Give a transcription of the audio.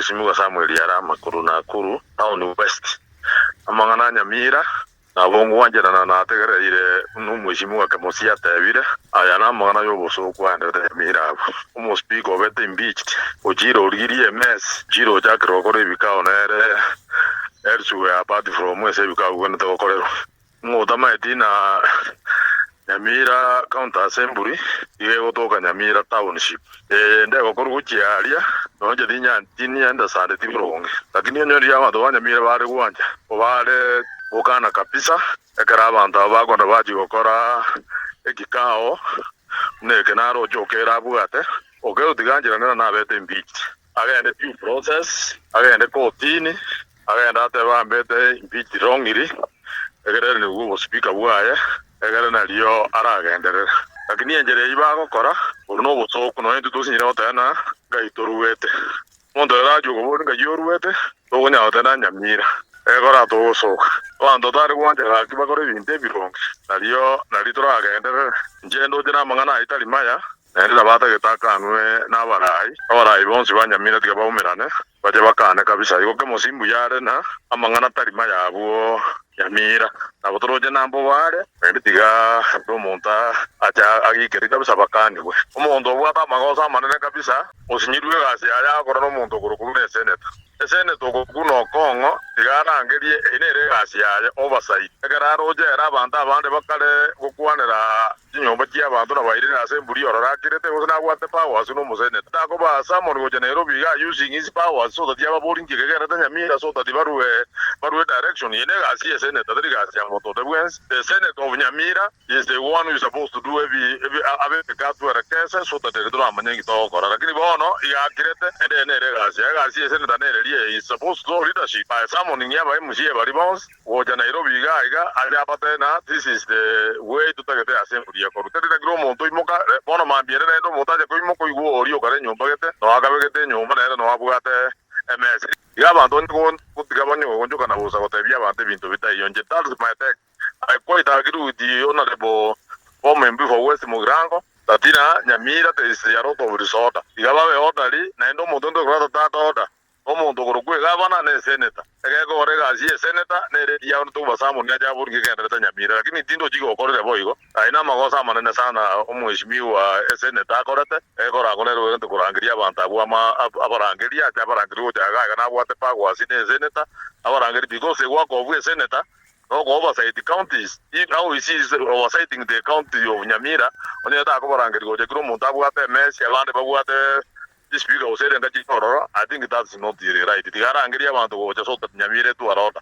Omwesimigwa Samuel Arama korwa Nakuru Town West. Amang'ana a Nyamira nabo ngwancherana nategereire buna Omwesimigwa Kemosi atebire, aya namang'ana y'obosooku aenderete Nyamira abwo. Omospeaker obete impeached, ochire origirie emess, ochire ochakire gokora ebikao nere elsewhere apart from ase ebikao bigwenerete gokorerwa. Ng'a otamaeti na Nyamira County Assembly iga egotoka Nyamira Township. Eye ndegokorwa gochia aria, nonya inche tinya tinyendasandeti boronge. Lakini onye riria abanto ba Nyamira bare gwancha, bare gokana kabisa, ekero abanto aba bakona bachia gokora ekikao buna eke naroche okere abwate, okere tiga ancherane na nabete impeached. Agende due process, agende kotini, Agende atebe ambete impeached wrongly, egere nigwe obospeaker bwaye, egere nario aragenderere. Lakini enchera eyio bagokora, obo nobosooku, nonya intwe tosinyire goteba ng'a ngai toruete. Omonto oyo orachie okoboria ngai oruete, tokonyara goteba ng'a nyamira, egekora togosoka. Abanto tari gwancha gaki bakore ebinto ebironge, nario nario toragenderere. Inche ndoche namang'ana ayio tari maya, naende nabo atagete akanwe nabarai, abarai bonsi ba nyamira tiga baumerane, Bache bakane kabisa igo kemosi mbuya are na amang'ana tari maya abwo nyamira. Nabo toroche nambobe are, naende tiga omonto ache agikere kabisa bakanigwe. Omonto obwate amagoso amanene kabisa, osinyirwe egasi yaye agokora nomonto okorokwa buna eseneta. Eseneta okorokwa buna Okong'o tiga arangerie, eyio nere egasi yaye, oversight. Ekero aroche ere abanto abande bakare gokwanera Chinyomba chi'abanto nabairire ase emburi ororo akirete, gose nabwate powers nomoseneta. Takoba summon gocha Nairobi iga using his powers so that ababori nki kegerete Nyamira so that barue barue direction. Eye negasi ye senator teri gasi ya monto onde bwensi. The senator of Nyamira is the one who is supposed to do ebi ebi abeke atuerekese so that ere toramanye nki togokora. Lakini bono iga akirete naende eye nere egasi yaye. Egasi ye senator nere ria he is supposed to show leadership by summoning aba MCA baria bonsi. Gocha Nairobi iga aiga aria abatebe na this is the way totagete ase emburi ekorwa. Teri na kera omonto oimoka, bono mambia ere naende omonto ache koimoka oigwe oria okare enyomba gete, noo akabegete enyomba nere noo abwate emesa. Iga abanto onye gotiga banywe goonchoka na bosa gotebia abanto ebinto bitaiyo. Inche that's my take. I quite agree with the honourable former MP for West Mugirango that na Nyamira there is a lot of disorder. Iga babe orderly naende omonto onde okorwa tata order. Omonto okorokwa egavana na eseneta, egekogera egasi y'eseneta nere eria tokobasamoni ache aborwe kegenderete Nyamira, lakini tindochi gokorire boigo. Aye namagoso amanene sana omweshimiwa eseneta akorete, egekora nere oerente korangeria abanto abwo ama abarangeria ache abarangerie gocha iga iga nabwate powers ne eseneta abarangerie because egwakobua eseneta noko oversight counties how is he oversighting the county of Nyamira onye takobarangeria gocha kera omonto abwate emesi abande babwate Speaker gose ere engaki ororo, I think that's not right. Tiga arangerie abanto gocha so that Nyamira etware order.